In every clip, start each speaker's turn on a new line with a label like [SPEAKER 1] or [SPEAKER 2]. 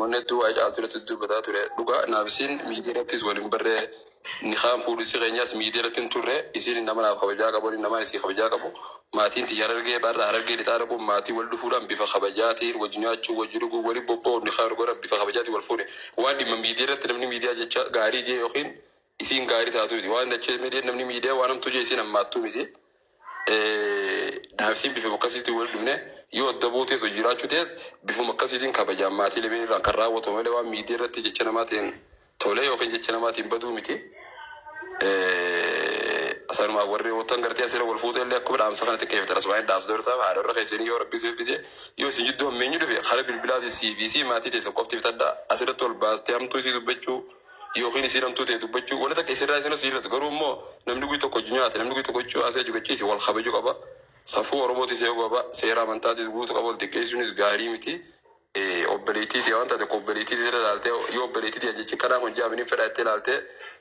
[SPEAKER 1] Namoonni hedduu waa'ee Caaltuu irratti dubbataa ture. Dhugaa naaf isiin miidiyaa irrattis wal hin barree nikaan fuudhisi keenyas miidiyaa irratti hin turre. Isiin nama naaf kabajaa qabu, ani nama isii kabajaa qabu. Maatiin tiyya Harargee baharraa Harargee lixaa dhaquun maatii wal dhufuudhaan bifa kabajaatiin wajji nyaachuu, wajji dhuguu, wali bobba'uun nikaa wal godhan bifa kabajaatiin wal fuune. Waan dhimma miidiyaa irratti namni miidiyaa jecha gaarii jee yookiin isiin gaarii taatu miti. Waan dachee miidiyaa namni miidiyaa waan hamtuu jee isiin hammaattuu miti. Naafisiin bifuma akkasiitiin wal dhufne yoo adda buutees hojii jiraachuu ta'es bifuma akkasiitiin kabajaan maatii lameen irraan kan raawwatamu malee waan miidiyaa irratti jecha namaatiin tolee yookiin jecha namaatiin baduu miti. Sanumaa warri wottan gartee asirra wal fuutee illee akkuma dhaamsa kana xiqqeeffatan asumaan dhaamsa dabarsaaf haadha warra keessanii yoo rabbi isin fide yoo isin jidduu hammeenyi dhufe karaa bilbilaatiin sii fi isii maatii teessan qofti fitadha asirratti ol baastee hamtuu isii dubbachuu yookiin isiin hamtuu ta'e dubbachuu wanta takka isirraa isin osoo hir'atu. Garuu immoo namni guyya tokko hojii nyaate, namni guyya tokko jechuu haasa'e jugachiise wal kabaju qaba, safuu Oromootis eeguu qaba, seera amantaatis guutu qaba. Wal xiqqeessuunis gaarii miti. Obboleettii tee waan taate obboleettii tee irra ilaaltee yoo obboleettii tee jechi kanaa kun jaamini fedha itti ilaaltee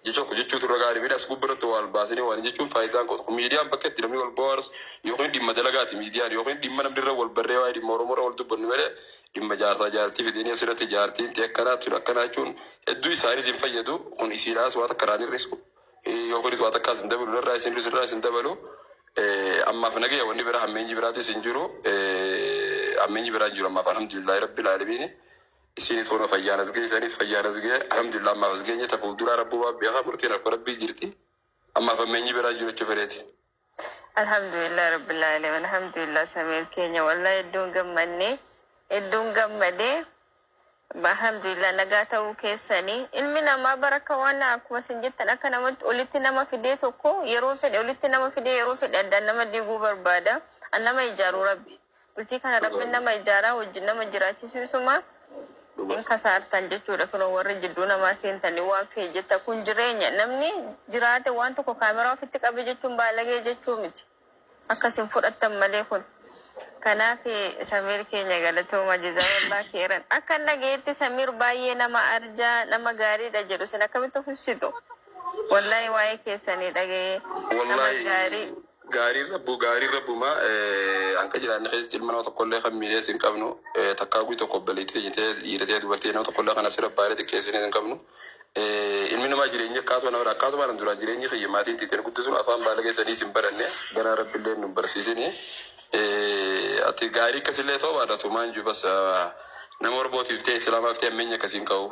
[SPEAKER 1] jecha tokko jechuutu irra gaarii miti. As gubbarratti wal baasanii waan jechuun faayidaan qabu miidiyaan bakka itti namni wal bohaarsu yookiin dhimma dalagaati miidiyaan yookiin dhimma namni irra wal barree waa'ee dhimma Oromoo irra wal dubbannu malee dhimma jaarsaa jaartii fidanii asirratti jaartiin tee akkanaa tun akkanaa jechuun hedduu isaanis hin fayyadu. Kun isiidhaas waa takka irraa hin hir'isu, yookiinis waa takkaas hin dabalu, narraa isin hir'isu, irraa isin dabalu. Ammaaf nagaya, wanni biraa hammeenyi biraatis hin jiru, hammeenyi biraa hin jiru ammaaf, alhamdulillahi rabbil aalamiin. Isiinis toona fayyaan as geessanis fayyaan as ga'e, alhamdulillah. Ammaaf as geenye, ta fuulduraa rabbuu beekaa, murtiin harka rabbii jirti. Ammaaf hammeenyi biraa hin jiru jechuu fedheeti.
[SPEAKER 2] Alhamdulillah Rabbil Alamin, Alhamdulillah. Samiir keenya, wallahi hedduun gammanne, hedduun gammade. Alhamdulillah nagaa ta'uu keessanii. Ilmi namaa baraka waan akkuma isin jettan akka namatti olitti nama fidee tokko yeroo fedhe olitti nama fidee yeroo fedhe addaan nama diiguu barbaada. An nama ijaaru Rabbi. Bultii kana Rabbiin nama ijaaraa wajjin nama jiraachisuu isuma hin kasaartan jechuudha. Kunoo warri jidduu namaa seentanii waan fe'e jetta, kun jireenya. Namni jiraate waan tokko kaameraa ofitti qabe jechuun baalagee jechuu miti. Akkasin fudhattan malee kun. Kanaaf Samiir keenya galatooma, jazakallah keeran. Akka dhagayetti Samiir baay'ee nama arjaa, nama gaariidha jedhu. Isin akkamitti of ibsitu? Wallahi waa'ee keessanii dhagayee nama
[SPEAKER 1] Wallahi
[SPEAKER 2] gaarii.
[SPEAKER 1] Gaariin rabbu, gaariin rabbuma. Hanqa jiraanne keessatti ilma nama tokkollee kan miidhees hin qabnu. Takkaa guy tokko obboleettii ta'e, dhiira ta'e dubartii, nama tokkollee kan asirra baay'ee xiqqeessines hin qabnu. Ilmi namaa jireenya akkaatuma nama akkaatuma kan duraan jireenyi kiyya maatiin tiiteen guddisuun afaan baala saniis hin baranne, ganaa rabbillee nu barsiisini. Ati gaarii akkasillee ta'uu baadhatu maan jiru, bas nama Oromootiif ta'e Islaamaaf ta'e ammeenya akkasiin ka'u.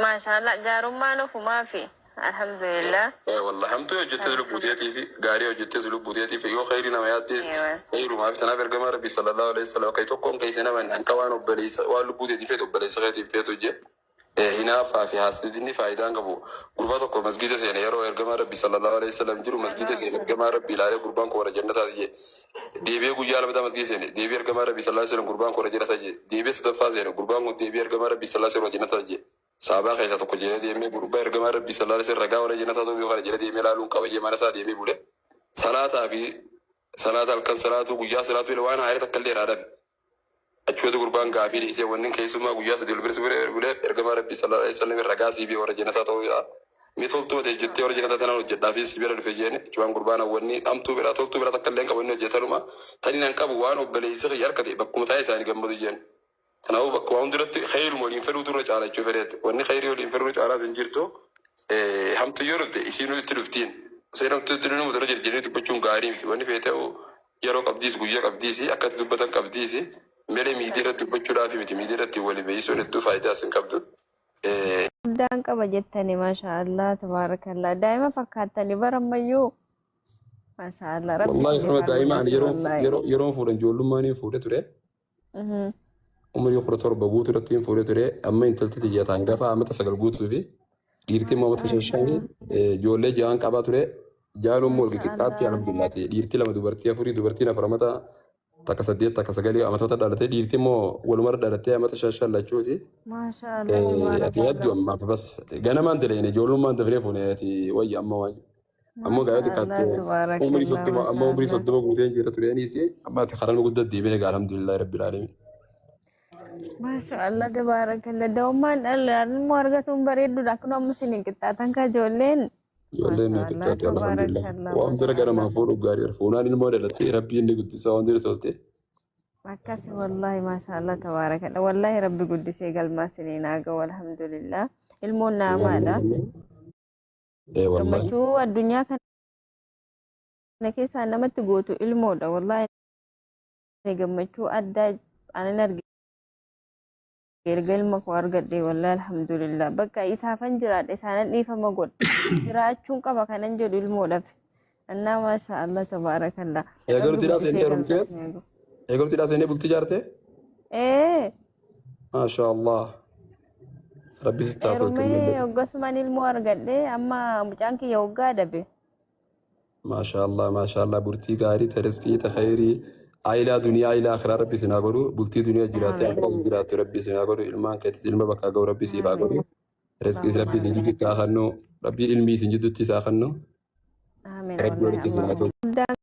[SPEAKER 2] Maashaallah, gaarummaan ofumaafi, alhamdulillah.
[SPEAKER 1] Wallahi hamtuu hojjettes lubbuu teetii fi gaarii hojjettes lubbuu teetii fi yoo khayrii nama yaaddes khayrumaa fi. Tanaaf ergamaa rabbii sallallahu alaihi wasallam akka tokkoon keessa nama hanqa waan obboleessa waan lubbuu teetii feetu obboleessa keetiif feetu jee. Hinaaffaa fi haasidni faayidaan qabu. Gurbaa tokko masgiida seene, yeroo ergamaa rabbii sallallahu alaihi wasallam jiru masgiida seene. Ergamaa rabbii ilaalee gurbaan kun warra jannataati jee. Deebi'ee guyyaa lamataa masgiida seene, deebi'ee ergamaa rabbii sallallahu alaihi wasallam gurbaan kun warra jannataa jee. Deebi'ee sadaffaa seene, gurbaan kun deebi'ee ergamaa rabbii sallallahu alaihi wasallam warra jannataa jee. Saabaa keessaa tokko jedhee deemee gurbaa ergamaa rabbii sallallahu alaihi wasallam ragaa warra jannataa ta'uu kana jedhee deemee ilaaluun qaba jee mana isaa deemee bule. Salaataa fi salaata halkan salaatuu guyyaa salaatuu waan haaraa takka illee irraa dhabe. Achuutu gurbaan gaafii dhiisee wannin keessummaa guyyaa 3 ol birsi bulee ergamaa rabbii sallallahu alaihi wasallam ragaa sii bee warra jannataa ta'uudha. Mee toltuu ati hojjettee warra jannataa tanaan hojjedhaa fi si bira dhufe jeen. Achumaan gurbaan wanni hamtuu biraa toltuu biraa takka illee hin qabu, inni hojjetanuma taniin an qabu waan obboleessi kiyya harkate bakkuma taa'ee isaanii gammadu jeen. Kanaafuu bakka waan hunduratti khayiruma waliin fedhuutu irra caala jechuu fedheet. Wanni khayrii waliin fedhuu caalaas hin jirtu. Hamtu yoo dhufte isiinuu itti dhuftiin. Seen hamtuu itti dhufu dura jirjiranii dubbachuun gaarii miti. Wanni feete yeroo qabdiis guyyaa qabdiis akka itti dubbatan qabdiis malee miidiyaa irratti dubbachuudhaaf miti. Miidiyaa irratti walii beeksisuun hedduu faayidaas hin qabdu.
[SPEAKER 2] Guddaan qaba jettani, maasha Allah tabaarakallah, daa'ima fakkaattani bara ammayyuu, maasha Allah, rabbi
[SPEAKER 1] Wallahi
[SPEAKER 2] isiniif
[SPEAKER 1] kanuma
[SPEAKER 2] haa
[SPEAKER 1] daa'ima ani
[SPEAKER 2] guddisu
[SPEAKER 1] yeroo
[SPEAKER 2] wallahi.
[SPEAKER 1] yeroo yeroon fuudhan ijoollummaan hin fuudhe ture. Umurii 17 guutuu irratti hin fuudhe ture. Amma intalti tiyya taan gafa amata 9 guutuu fi dhiirti immoo amata 5 ijoollee ja'an qabaa ture. Jaan immoo wal qixxaatti alhamdulillah ta'e. Dhiirti lama, dubartii afurii, dubartiin afur amata takka 8 takka 9 amatoota dhalatee, dhiirti immoo walumarra dhalattee amata 5 5 lachuuti.
[SPEAKER 2] Maasha Allah
[SPEAKER 1] Ati hedduu
[SPEAKER 2] tabaarakallah.
[SPEAKER 1] ammaaf bas ganamaan daleene ijoollummaan dafnee fuune ati wayya amma waan ammoo
[SPEAKER 2] Maasha
[SPEAKER 1] gaa'ela
[SPEAKER 2] Allah
[SPEAKER 1] xiqqaatte umurii
[SPEAKER 2] tabaarakallah
[SPEAKER 1] 30
[SPEAKER 2] maasha
[SPEAKER 1] amma umurii
[SPEAKER 2] Allah.
[SPEAKER 1] 30 guuteen jira tureenis amma ati karaa guddaa deebiin egaa alhamdulillah rabbil alamin.
[SPEAKER 2] Maasha Allah tabaarakallah. Da'ummaan dhala immoo argatuun bareedduudha. Akkuma amma isin hin qixxaatan ka ijoolleen.
[SPEAKER 1] Ijoolleen nu
[SPEAKER 2] Maasha Allah
[SPEAKER 1] qixxaate alhamdulillah.
[SPEAKER 2] tabaarakallah
[SPEAKER 1] Waan dura
[SPEAKER 2] maasha
[SPEAKER 1] ganamaan
[SPEAKER 2] Allah.
[SPEAKER 1] fuudhuuf gaarii fuunaan ilmoo dhalatte rabbii inni guddisa waan dura tolte.
[SPEAKER 2] Akkasi wallahi, maashaallah, tabaarakadha. Wallahi Rabbi guddisee galmaa siniin haa ga'u, alhamdulillah. Ilmoon naamaadha.
[SPEAKER 1] Ee wallahi.
[SPEAKER 2] Gammachuu addunyaa kana keessaa namatti gootu ilmoodha. Wallahi gammachuu addaa anan arge erga ilma koo argadhe, wallahi alhamdulillah. Bakka isaafan jiraadha, isaanan dhiifama godha. Jiraachuun qaba kanan jedhu ilmoodhaaf. Annaa maashaallah, tabaarakallah. Rabbi
[SPEAKER 1] Eegaluutiidhaa seentee
[SPEAKER 2] guddisee
[SPEAKER 1] heerumtee?
[SPEAKER 2] galmaa siniin haa ga'u.
[SPEAKER 1] Eegaluutiidhaa seentee bultii ijaarte?
[SPEAKER 2] Ee.
[SPEAKER 1] Maasha Allah. Rabbi sitti haa tolchu.
[SPEAKER 2] Heerumee hoggasumaan ilmoo argadhe, amma mucaan kiyya hoggaa dabe.
[SPEAKER 1] Maasha Allah, maasha Allah, bultii gaarii, ta rizqii, ta khayrii, aayilaa duniyaa, aayilaa akhiraa Rabbi isin haa godhu. Bultii duniyaa jiraattee
[SPEAKER 2] Amiin.
[SPEAKER 1] akhiraa jiraattu Rabbi isin haa godhu. Ilmaan keetis ilma bakka ga'u Rabbi siif haa
[SPEAKER 2] Amiin.
[SPEAKER 1] godhu. Rizqiis Rabbi isin jidduutti haa kennu. Rabbi ilmi isin jidduutti isaa kennu.
[SPEAKER 2] Amiin.
[SPEAKER 1] Rabbi
[SPEAKER 2] Wallahi
[SPEAKER 1] walitti isin haa
[SPEAKER 2] Allahumma.
[SPEAKER 1] tolchu.
[SPEAKER 2] Guddaan